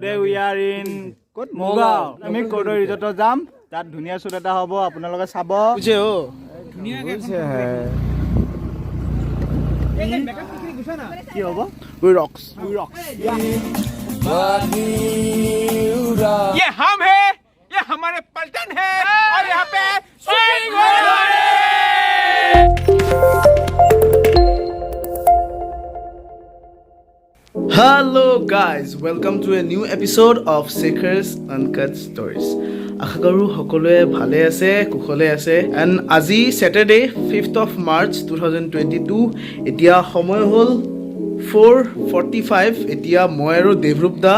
Today we are in ক'ত মৌগাঁও। আমি কৰ্দৈ ৰিজৰ্টত যাম, তাত ধুনীয়া শ্বুট এটা হ'ব, আপোনালোকে চাব। বুজে অ। কি হ'ব? We rocks. We rocks. ये हम है, ये हमारे पलटन है और यहाँ पे शूटिंग हो रहा है। Hello guys, welcome to a new episode of Shekhar's Uncut Stories. আশা কৰোঁ সকলোৱে ভালে আছে, কুশলে আছে। এণ্ড আজি Saturday, 5th of March 2022। এতিয়া সময় হ'ল 4:45। এতিয়া মই আৰু দেৱৰূপ দা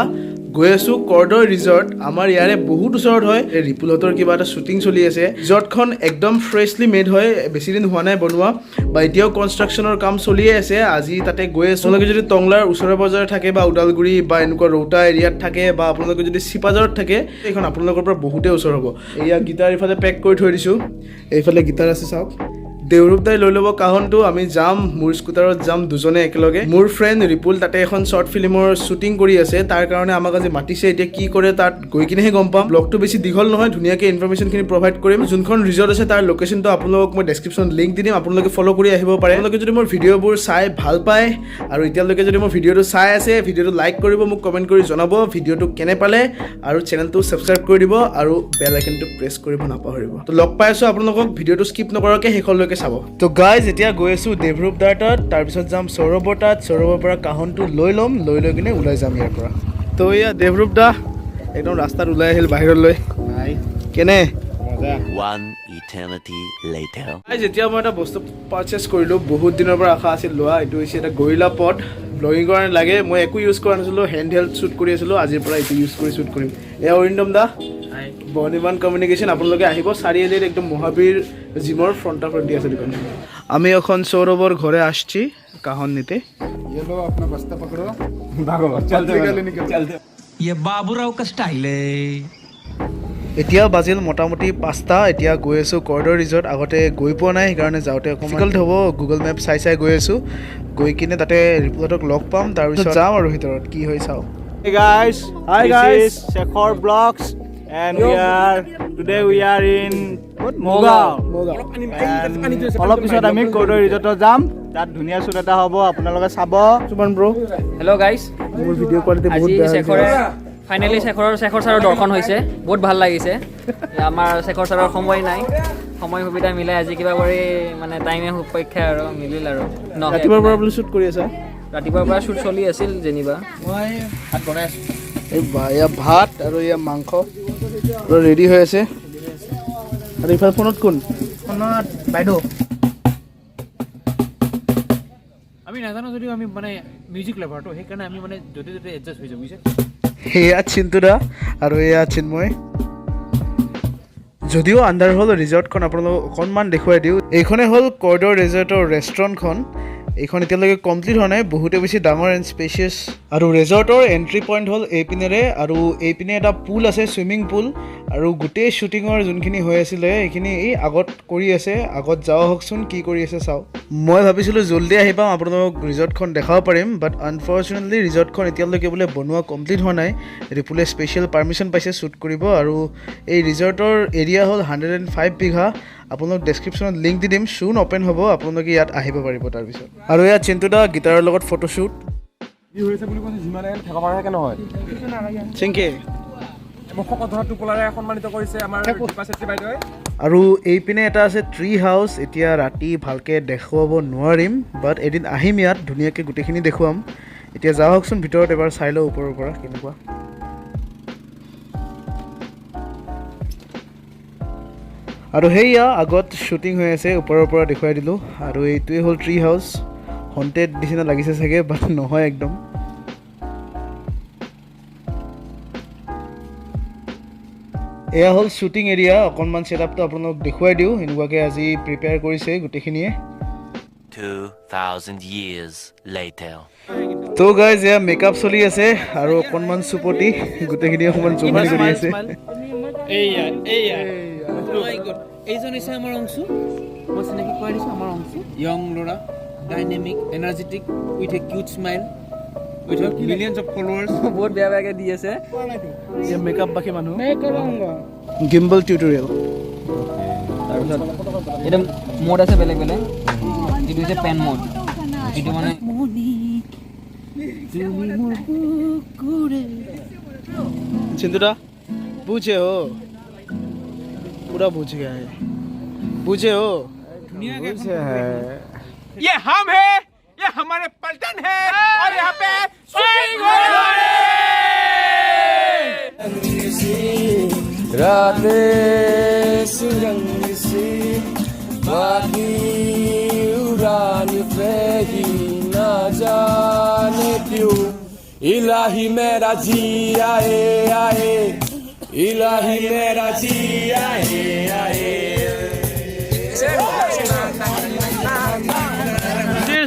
গৈ আছোঁ কৰ্দৈ ৰিজৰ্ট, আমাৰ ইয়াৰে বহুত ওচৰত হয়। এই ৰিপুলহঁতৰ কিবা এটা শ্বুটিং চলি আছে। ৰিজৰ্টখন একদম ফ্ৰেছলি মেড হয়, বেছি দিন হোৱা নাই বনোৱা বা এতিয়াও কনষ্ট্ৰাকশ্যনৰ কাম চলিয়ে আছে। আজি তাতে গৈ আছোঁ। আপোনালোকে যদি টংলাৰ ওচৰে পাজৰে থাকে বা ওদালগুৰি বা এনেকুৱা ৰৌতা এৰিয়াত থাকে বা আপোনালোকে যদি চিপাঝাৰত থাকে, এইখন আপোনালোকৰ পৰা বহুতেই ওচৰ হ'ব। এয়া গীটাৰ ইফালে পেক কৰি থৈ দিছোঁ, এইফালে গীটাৰ আছে চাওক। দেৱৰূপ দাই লৈ ল'ব কাহনটো, আমি যাম মোৰ স্কুটাৰত যাম দুজনে একেলগে। মোৰ ফ্ৰেণ্ড ৰিপুল তাতে এখন শ্বৰ্ট ফিল্মৰ শ্বুটিং কৰি আছে, তাৰ কাৰণে আমাক আজি মাতিছে। এতিয়া কি কৰে তাত গৈ কিনেহে গম পাম। ব্লগটো বেছি দীঘল নহয়, ধুনীয়াকৈ ইনফৰমেশ্যনখিনি প্ৰভাইড কৰিম। যোনখন ৰিজৰ্ট আছে তাৰ লোকেশ্যনটো আপোনালোকক মই ডেছক্ৰিপশ্যনত লিংক দি দিম, আপোনালোকে ফ'ল' কৰি আহিব পাৰে। আপোনালোকে যদি মোৰ ভিডিঅ'বোৰ চাই ভাল পায় আৰু এতিয়ালৈকে যদি মোৰ ভিডিঅ'টো চাই আছে, ভিডিঅ'টো লাইক কৰিব, মোক কমেণ্ট কৰি জনাব ভিডিঅ'টো কেনে পালে আৰু চেনেলটো ছাবস্ক্ৰাইব কৰি দিব আৰু বেল আইকনটো প্ৰেছ কৰিব নাপাহৰিব। তো লগ পাই আছোঁ আপোনালোকক, ভিডিঅ'টো স্কিপ নকৰাকৈ শেষলৈকে চাব। তো গাইজ, এতিয়া গৈ আছোঁ দেৱৰূপ দাৰ তাত, তাৰপিছত যাম সৌৰভৰ তাত, সৌৰভৰ পৰা কাহনটো লৈ ল'ম, লৈ লৈ কিনে ওলাই যাম ইয়াৰ পৰা। তো এয়া দেৱৰূপ দা একদম ৰাস্তাত ওলাই আহিল বাহিৰলৈ। কেনে? One eternity later. যেতিয়া মই এটা বস্তু পাৰ্চেছ কৰিলোঁ, বহুত দিনৰ পৰা আশা আছিল লোৱা, এইটো হৈছে এটা গৰিলা পড। ব্লগিং কাৰণে লাগে। মই একো ইউজ কৰা নাছিলোঁ, হেণ্ড হেল্ড শ্বুট কৰি আছিলোঁ। আজিৰ পৰা এইটো ইউজ কৰি শ্বুট কৰিম। এয়া অৰিন্দম দা, বৰ্ণিমান কমিউনিকেশ্যন। আপোনালোকে আহিব চাৰিআলিত, একদম মহাবীৰ জিমৰ ফ্ৰণ্টা ফ্ৰণ্টি আছে দোকানখন। আমি এখন সৌৰভৰ ঘৰে আসছি কাহন নিতে। ये लो, अपना बस्ता पकड़ो। भागो, चलते चलते। ये बाबूराव का स्टाइल है। এতিয়া বাজিল মোটামুটি 5টা। এতিয়া গৈ আছোঁ কৰ্দৈ ৰিজৰ্ট। আগতে গৈ পোৱা নাই, সেইকাৰণে যাওঁতে অকণমান ডিফিকাল্ট হ'ব। গুগল মেপ চাই চাই গৈ আছোঁ। গৈ কিনে তাতে ৰিপুলহঁতক লগ পাম, তাৰপিছত যাম আৰু ভিতৰত কি হয় চাওঁ। Hey guys, Hi this guys. is Shekhar Vlogs and we are today we are in ক'ত মৌগাঁও। And অলপ পিছত আমি কৰ্দৈ ৰিজৰ্টত যাম, তাত ধুনীয়া শ্বুট এটা হ'ব, আপোনালোকে চাব। সুমন ব্ৰ। Hello guys. মোৰ ভিডিঅ' কোৱালিটি বহুত আজি বেয়া হৈছে। শেখৰে ফাইনেলি শেখৰ ছাৰৰ দৰ্শন হৈছে, বহুত ভাল লাগিছে। আমাৰ শেখৰ ছাৰৰ সময় নাই, সময় সুবিধা মিলাই আজি কিবা কৰি মানে টাইমে সুপক্ষে আৰু মিলিল আৰু ন। ৰাতিপুৱাৰ পৰা বোলে শ্বুট কৰি আছা? ৰাতিপুৱাৰ পৰা শ্বুট চলি আছিল যেনিবা। মই ভাত বনাই আছোঁ। এই এয়া ভাত আৰু এয়া মাংস ৰেডি হৈ আছে। আৰু ইফালে ফোনত কোন? ফোনত বাইদেউ। আমি নাজানো যদিও আমি মানে মিউজিক লাভাৰটো, সেইকাৰণে আমি মানে য'তে ত'তে এডজাষ্ট হৈ যাওঁ, বুজিছে। সেয়া চিন্তু দা আৰু এয়া চিন্ময়। যদিও আন্ধাৰ হ'ল, ৰিজৰ্টখন আপোনালোকক অকণমান দেখুৱাই দিওঁ। এইখনে হ'ল কৰ্দৈ ৰিজৰ্টৰ ৰেষ্টুৰেণ্টখন। এইখন এতিয়ালৈকে কমপ্লিট হোৱা নাই, বহুতে বেছি ডাঙৰ এণ্ড স্পেচিয়াছ। আৰু ৰিজৰ্টৰ এণ্ট্ৰি পইণ্ট হ'ল এইপিনেৰে আৰু এইপিনে এটা পুল আছে, চুইমিং পুল। আৰু গোটেই শ্বুটিঙৰ যোনখিনি হৈ আছিলে সেইখিনি এই আগত কৰি আছে। আগত যাওঁ আহকচোন, কি কৰি আছে চাওঁ। মই ভাবিছিলোঁ জল্দি আহি পাম, আপোনালোকক ৰিজৰ্টখন দেখাব পাৰিম, বাট আনফৰ্চুনেটলি ৰিজৰ্টখন এতিয়ালৈকে বোলে বনোৱা কমপ্লিট হোৱা নাই। ৰিপুলে স্পেচিয়েল পাৰ্মিশ্যন পাইছে শ্বুট কৰিব। আৰু এই ৰিজৰ্টৰ এৰিয়া হ'ল 105 বিঘা। আপোনালোক ডেছক্ৰিপশ্যনত লিংক দি দিম। চুন অ'পেন হ'ব, আপোনালোকে ইয়াত আহিব পাৰিব তাৰপিছত। আৰু ইয়াত চিন্তুদা গীটাৰৰ লগত ফটোশ্বুট। কি হৈছে বুলি কৈছে, যিমানে ঠেকা মাৰাকে নহয়। চিংকে। মোক শকত ধৰা টোপোলাৰে সন্মানিত কৰিছে আমাৰ দীপা চেত্ৰী বাইদেৱে। আৰু এইপিনে এটা আছে ট্ৰী হাউচ। এতিয়া ৰাতি ভালকৈ দেখুৱাব নোৱাৰিম, বাট এদিন আহিম ইয়াত, ধুনীয়াকৈ গোটেইখিনি দেখুৱাম। এতিয়া যাওকচোন ভিতৰত, এবাৰ চাই লওঁ ওপৰৰ পৰা কেনেকুৱা। আৰু সেয়া আগত শ্বুটিং হৈ আছে, ওপৰৰ পৰা দেখুৱাই দিলোঁ। আৰু এইটোৱে হ'ল ট্ৰী হাউচ। হণ্টেড নিচিনা লাগিছে চাগে, বাট নহয় একদম। এয়া হ'ল শ্বুটিং এৰিয়া। অকণমান ছেটআপটো আপোনালোকক দেখুৱাই দিওঁ। এনেকুৱাকৈ আজি প্ৰিপেয়াৰ কৰিছে গোটেইখিনিয়ে। 2,000 years later. তো গাইজ, এয়া মেকআপ চলি আছে আৰু অকণমান চুপতি গোটেইখিনি অকণমান জমনি কৰি আছে। এইয়া এইজন হৈছে আমাৰ অংশু। মই চিনাকি কৰাই দিছোঁ, আমাৰ অংশু, য়ং ল'ৰা, dynamic, energetic, with a cute smile. with millions of followers. বহুত বেয়া বেয়াকৈ দি আছে। মেকআপ বাকী মানুহ, গিম্বল টিউটৰিয়েল। তাৰপিছত এইটো মোড আছে বেলেগ বেলেগ। এইটো হৈছে পেন মোড, এইটো মানে चिंतुरा पूछे हो, पूरा पूछ गया है, पूछे हो। ये हम है, ये हमारे पलटन है और यहाँ पे शूटिंग हो रहा है। रातें सुरंग सी बाकी उड़ान पे ही ना जाने क्यों इलाही मेरा जी आए आए, इलाही मेरा जी आए आए।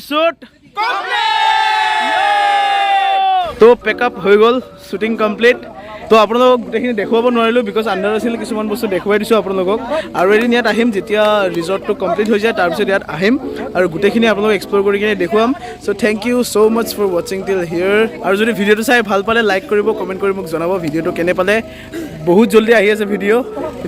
শ্বুট তো পেকআপ হৈ গ'ল, শ্বুটিং কমপ্লিট। তো আপোনালোকক গোটেইখিনি দেখুৱাব নোৱাৰিলোঁ because আন্ধাৰ আছিল। কিছুমান বস্তু দেখুৱাই দিছোঁ আপোনালোকক। আৰু এদিন ইয়াত আহিম যেতিয়া ৰিজৰ্টটো কমপ্লিট হৈ যায়, তাৰপিছত ইয়াত আহিম আৰু গোটেইখিনি আপোনালোকক এক্সপ্ল'ৰ কৰি কিনে দেখুৱাম। So thank you so much for watching till here. আৰু যদি ভিডিঅ'টো চাই ভাল পালে লাইক কৰিব, কমেণ্ট কৰি মোক জনাব ভিডিঅ'টো কেনে পালে। বহুত জল্দি আহি আছে ভিডিঅ'।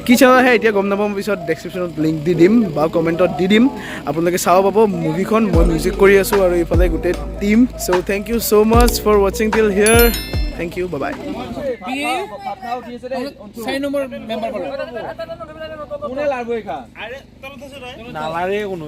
কি চেনেল আহে এতিয়া গম নাপাম, পিছত ডেছক্ৰিপশ্যনত লিংক দি দিম বা কমেণ্টত দি দিম, আপোনালোকে চাব পাব মুভিখন। মই মিউজিক কৰি আছোঁ আৰু ইফালে গোটেই team. So thank you so much for watching till here. Thank you, bye. 4 number member. নালাৰে কোনো।